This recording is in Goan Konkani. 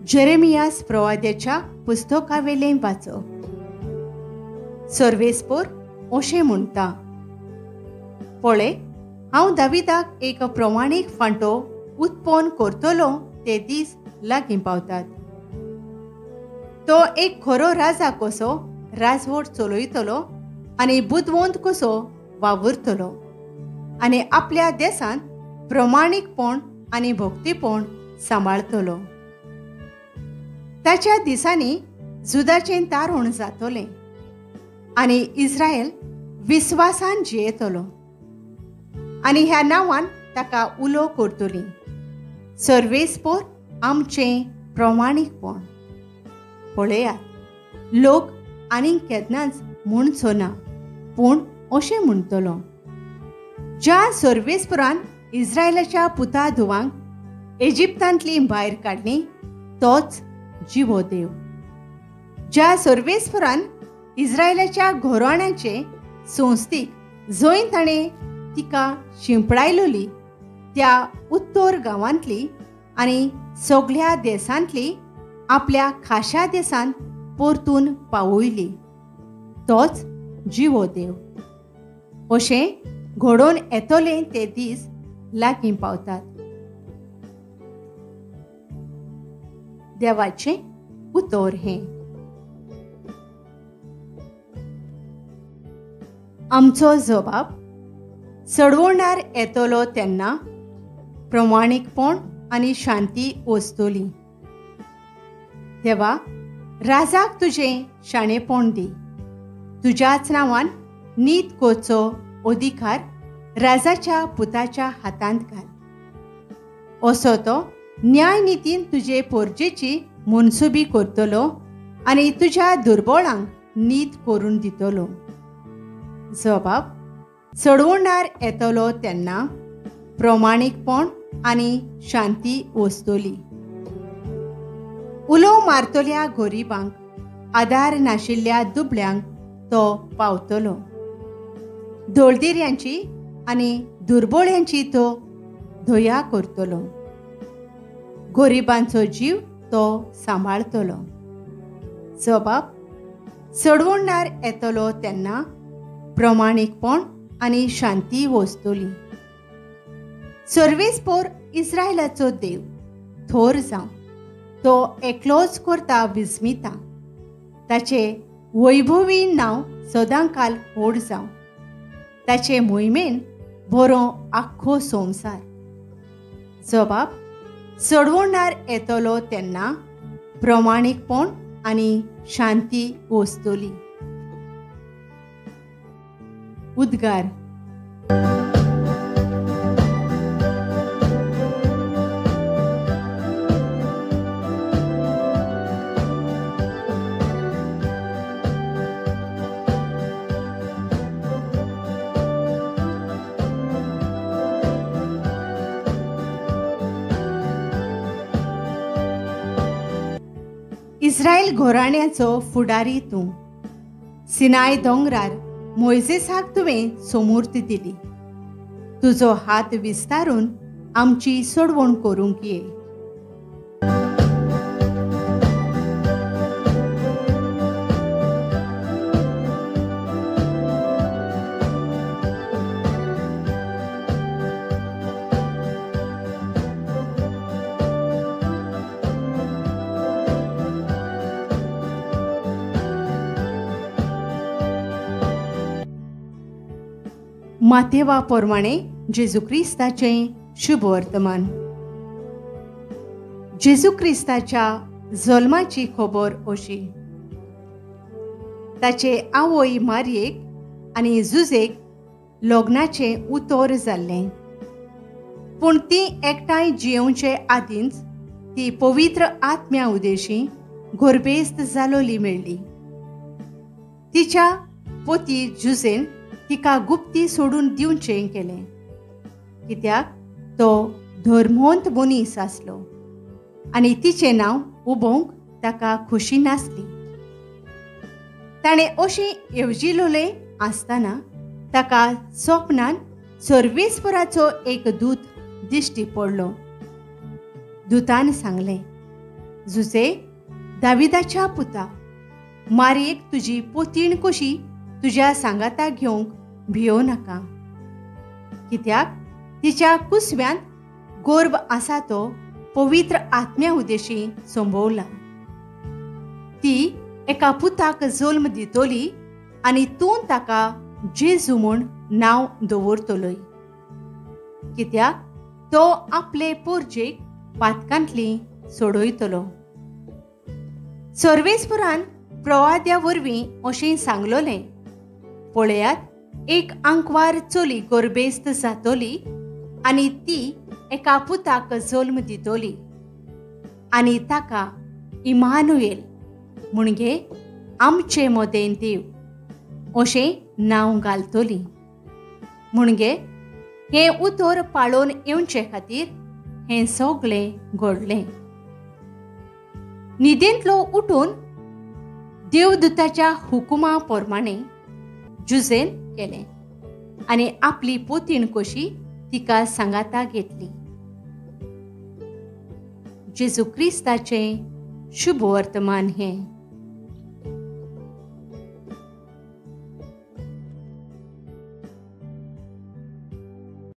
जेरेमियास प्रवाद्याच्या पुस्तकावेलें वाचप. सर्वेस्पोर अशें म्हणटा, पळय, हांव दाविदाक एक प्रमाणीक फांटो उत्पन्न करतलो ते दीस लागीं पावतात. तो एक खरो राजा कसो राजवट चलयतलो आनी बुदवंत कसो वावुरतलो आनी आपल्या देशांत प्रमाणीकपण आनी भक्तीपण सांबाळतलो. ताच्या दिसांनी जुदाचें तारुण जातलें आनी इस्रायल विस्वासान जियेतलो आनी ह्या नांवान ताका उलो करतली, सर्वेस्पोर आमचें प्रमाणीकपण. पळयात, लोक आनीक केन्नाच म्हणचो ना, पूण अशें म्हणटलो, ज्या सर्वेस्पोरान इस्रायलाच्या पुता धुवांक इजिप्तांतली भायर काडली तोच जिवो देव. ज्या सर्वेस्पोरान इस्रायलाच्या घोराण्याचे संस्थीक जंय ताणें तिका शिंपडायलोली त्या उत्तर गांवांतली आनी सगळ्या देशांतली आपल्या खाशा देशांत परतून पावयली तोच जिवो देव. अशें घडोवन येतले ते दीस लागीं पावतात. देवाचें उतर हें. आमचो जबाब चडवणार येतलो तेन्ना प्रमाणीकपण आनी शांती वसतली. देवा, राजाक तुजें शाणेपण दी, तुज्याच नांवान नीत करचो अधिकार राजाच्या पुताच्या हातांत घाल. असो तो न्यायनितीन तुजे पोरजेची मनसुबी करतलो आनी तुज्या दुर्बळांक नीत करून दितलो. जबाब चडवणार येतलो तेन्ना प्रमाणीकपण आनी शांती वसतली. उलो मारतल्या गरिबांक, आदार नाशिल्ल्या दुबळ्यांक तो पावतलो. दळदिऱ्यांची आनी दुर्बळ्यांची तो दया करतलो. गरिबांचो जीव तो सांबाळतलो. जबाब चडवणार येतलो तेन्ना प्रमाणीकपण आनी शांती वसतली. सर्वेस्पोर इस्रायलाचो देव थोर जावं, तो एकलोच करता विस्मिता. ताचे वैभवी नांव सदांकाल व्हड जावं, ताचे मोहिमेन बरो आख्खो संवसार. जबाब चडवणार येतलो तेन्ना प्रमाणीकपण आनी शांती वसतली. उद्गार. इस्रायल घोराण्याचो फुडारी तूं, सिनाय दोंगरार मोयजेसाक तुवें सोमूर्त दिली. तुजो हात विस्तारून आमची सोडवण करूंक ये. मातेवा प्रमाणे जेजू क्रिस्ताचें शुभ वर्तमान. जेजू क्रिस्ताच्या जल्माची खबर अशी. ताचे आवय मारयेक आनी जुजेक लग्नाचें उतर जाल्लें, पूण ती एकठांय जियेवचे आदींच ती पवित्र आत्म्या उदेशी गर्भेस्त जालोली मेळ्ळी. तिच्या पती जुजेन तिका गुप्ती सोडून दिवचें केलें, कित्याक तो धर्मवंत मनीस आसलो आनी तिचें नांव उबोवंक ताका खोशी नासली. ताणें अशें येवजिलोलें आसतना ताका स्वप्नान सर्वेस्पराचो एक दूत दिश्टी पडलो. दूतान सांगलें, जुजे दाविदाच्या पुता, मारयेक तुजी पोतीण कशी तुज्या सांगाता घेवंक भियो नाका, कित्याक तिच्या कुसव्यांत गोर्भ आसा तो पवित्र आत्म्या उद्देशी संभवला। ती एका पुताक जल्म दितली आनी तूं ताका जेजू म्हूण नांव दवरतलोय, कित्याक तो आपले पोरजेक पातकांतली सोडयतलो। सर्वेस्परान प्रवाद्या वरवीं अशें सांगलोलें, पळयात, एक आंकवार चली गर्भेस्त जातली आनी ती एका पुताक जल्म दितली आनी ताका इमानुएल म्हणजे आमचे मदें देव अशें नांव घालतली। म्हणजे हें उतर पाळोवन येवचे खातीर हें सगळें घडलें। न्हिदेंतलो उठून देवदूताच्या हुकुमा प्रमाणे जुजेन केलें आनी आपली पोतीण कशी तिका सांगाता घेतली। जेजू क्रिस्ताचें शुभ वर्तमान हें।